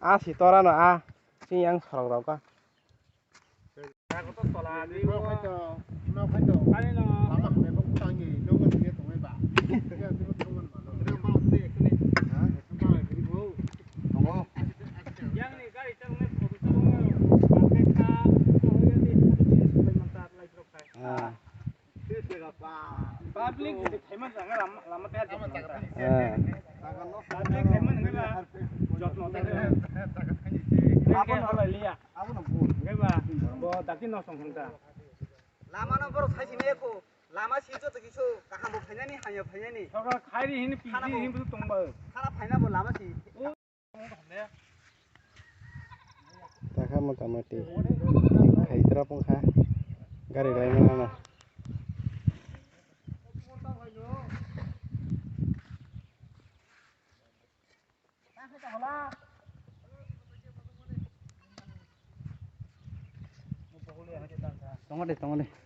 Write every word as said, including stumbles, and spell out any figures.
A si tora no a. Sing yang sorok rok ka. Public khaima jaga lama, lama tei jotno ta. Eh. Public khaima nangba jotno ta. Abono halai liya. Abono bo. Nangba bo dakti no song hwnta. Lama no borok sai sini eko. Lama si joto kisu kaham bo phainani, hamya phainani. Sokra khairi hini piji hini bu tongba. Khana phaina bo lama si. Takha mota moti. Khaitra pungkha. Gari lai mana na. Tongo de, tongo de.